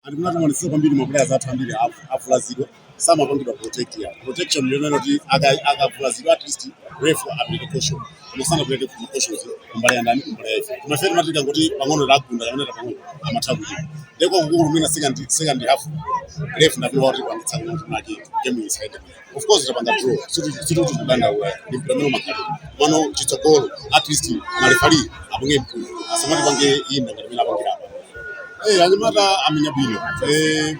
And munatimonetsa kwambiri ma players athu ambiri avulazidwa, samapangidwa protect ya protection yonena kuti akavulazidwa at least ref apereke caution, koma sanapereke cautions kumbali ya ndani, kumbali ya ife. Koma ife timatika kuti pang'ono tagunda kapena pang'ono amatha kuchita ndeko kukulu mwina second half ref ndapita kuti pangitsa kuti nake game isaende bwino. Of course tapanga draw, situti kudandaula, ndi mpira umene umakhalira mano chitsogolo. At least ma referee apange improve, asamati pange inda ngati mene apangira apa. Anyamata amenya bwino.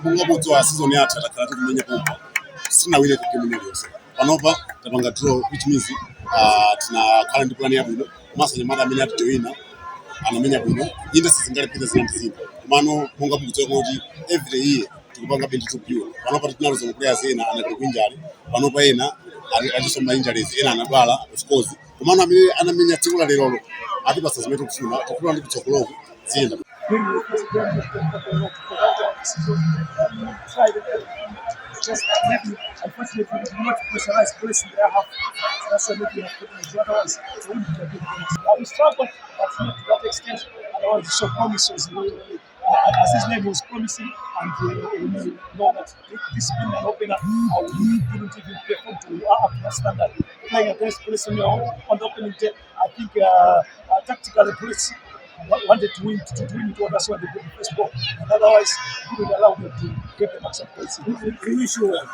Monga mudziwa, season yathu takhala tikumenya pompa, sitinawine game iliyonse. Panopa tapanga draw, which means tinakhala ndi plan yabwino, komanso anyamata amene atijoyina anamenya bwino. Inde, sizingalephere zina ndi zina, komano monga mukudziwa kuti every year tikupanga bendi to build. Panopa tinaluza ma players ena anakali ku injury, panopa ena atisoma injuries, ena anadwala of course, komano amene anamenya tsiku la lerolo atipasa zimene tikufuna. Tikufuna ndi kutsogoloko ziyenda. Maybe the first game of the season, we tried it. Just maybe, unfortunately, we did not pressurize Police in their half. So that's why maybe we have put in. Otherwise, they wouldn't have been games. We struggled, but not to that extent. Otherwise, so promise was, as his name was promising, and we know that this being an opener, we couldn't even perform to up to that standard. Playing against Police on the opening day, I think tactically Police wanted to win it all. That's why they got the first goal. And otherwise, we would allow them to get the maximum points. We wish you well.